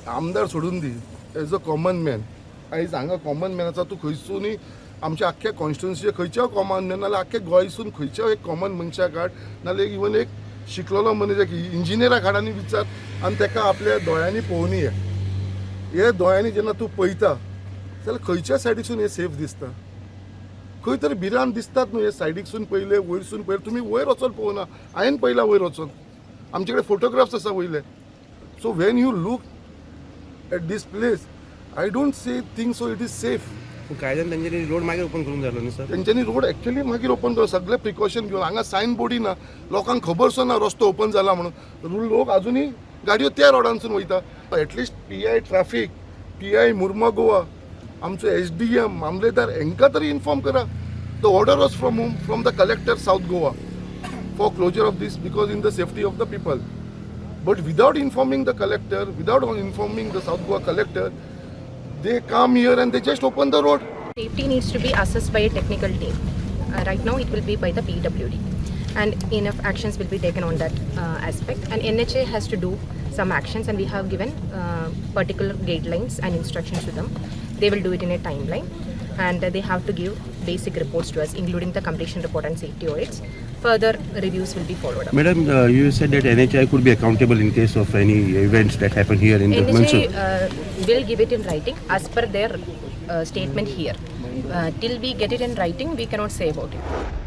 आमदार सोडून दी, as a common man आयज हांगा कॉमन मॅनाचो तूं खंयसूनय आमच्या आख्ख्या कॉन्स्टिट्युन्सीचे खंयच्याय कॉमन मॅन, नाल्यार आख्ख्या गोंयसून खंयच्याय एक कॉमन मनशाक हाड, नाल्यार इवन एक शिकलेलो मनीस, एक इंजिनियराक हाड आनी विचार आनी ताका आपल्या दोळ्यांनी पळोवनी. हे हे दोळ्यांनी जेन्ना तूं पळयता जाल्यार खंयच्या सायडीकसून हें सेफ दिसता? खंय तरी भिरांत दिसतात न्हू. हे सायडीकसून पयले, वयरसून पयले, तुमी वयर वचोन पळोवना. हांवें पळयला वयर वचोन, आमचे कडेन फोटोग्राफ्स आसा वयले. So when you look at this place, I don't say think so it is safe. पूण कायद्यान तेंच्यांनी रोड मागीर ओपन करूंक जाय आसलो न्ही सर? तेंच्यांनी रोड एक्चुअली मागीर ओपन करून सगळे प्रिकॉशन घेवन. हांगा सायन बोर्डी ना, लोकांक खबर सुद्दां ना रस्तो ओपन जाला म्हणून. लोक अजुनूय गाडयो त्या रोडानसून वयता. At least PI traffic, PI Mormugao, आमचो एसडीएम, मामलेदार हांकां तरी इन्फॉर्म करा. The order was from whom? From the collector, South Goa, for closure of this because in the safety of the people. But without informing the collector, without informing the South Goa collector, they come here and they just open the road. Safety needs to be assessed by a technical team. Right now, it will be by the PWD, and enough actions will be taken on that aspect. And NHA has to do some actions, and we have given particular guidelines and instructions to them. They will do it in a timeline, and they have to give basic reports to us, including the completion report and safety audits. Further reviews will be followed up. Madam, you said that NHAI could be accountable in case of any events that happen here in the NHA monsoon. Will give it in writing as per their statement here. Till we get it in writing, we cannot say about it.